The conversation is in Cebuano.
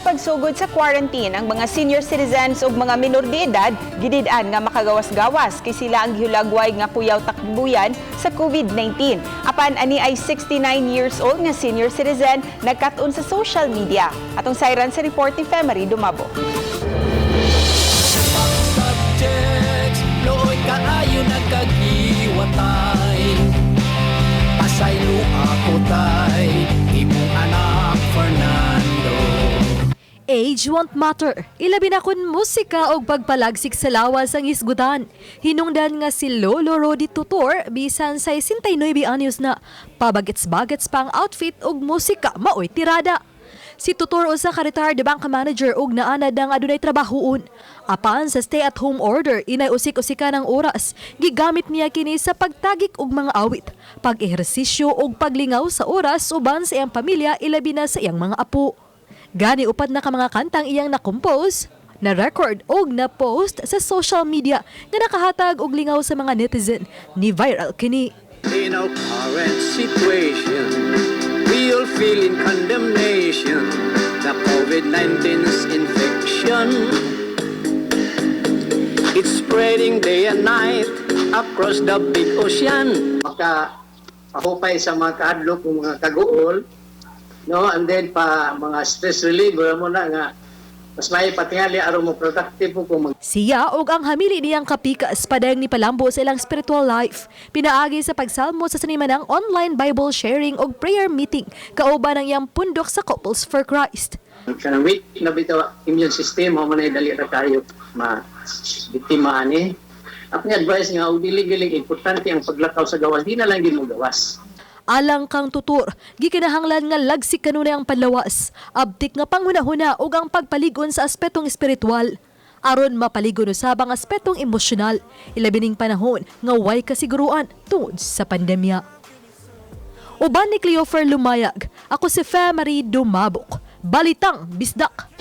Pagsugod sa quarantine, ang mga senior citizens ug mga minor de edad gidid-an nga makagawas-gawas kay sila ang gihulagway nga kuyaw takbuyan sa COVID-19. Apan ani ay 69 years old nga senior citizen nagkat-on sa social media. Atong sayran sa report ni Femery Dumabo. Subjects, looy kaayo nagkagiwatay. Pasaylo ako tay, imong anak Fernando. Age won't matter. Ilabi na kun musika og pagpalagsik sa lawas ang hisgutan. Hinungdan nga si Lolo Rodi Tutor bisan sa 69 anyos na. Pabagets-bagets pa ang outfit og musika maoy tirada. Si Tutor usa ka retired bank manager og naanad ang adunay trabahoon. Apan sa stay-at-home order, inay usik-usika ng oras. Gigamit niya kini sa pagtagik og mga awit, pag-ehersisyo og paglingaw sa oras uban sa iyang pamilya, ilabi na sa iyang mga apo. Gani upat na ka mga kantang iyang na-compose, na-record og na-post sa social media nga nakahatag og lingaw sa mga netizen. Ni viral kini. In our current situation, we all feel in condemnation, the COVID-19's infection. It's spreading day and night across the big ocean. Maka pahupay sa mga kahadlok o mga kaguol, no, and then pa mga stress reliever mo na nga mas may patingali aron mo productive po kung mag Siya og ang hamili niyang kapikas padayong ni palambo sa ilang spiritual life. Pinaagi sa pagsalmo sa sanimanang online Bible sharing og prayer meeting kauban ang iyang pundok sa Couples for Christ. Kanang weak na bitaw immune system mo man ay dali ra kayo ma biktima ani. Akong advice nga og dili giling importante ang paglakaw sa gawas, di na lang gid mo gawas. Alang kang Tutor, gikinahanglan nga lagsik kanunay ang panlawas, abtik nga panghunahuna ug ang pagpaligon sa aspetong espiritual. Aron mapaligon usab ang aspetong emosyonal, ilabi ning panahon nga way kasiguruan tungod sa pandemya. Uban ni Cleofer Lumayag, ako si Fe Marie Dumabok. Balitang Bisdak.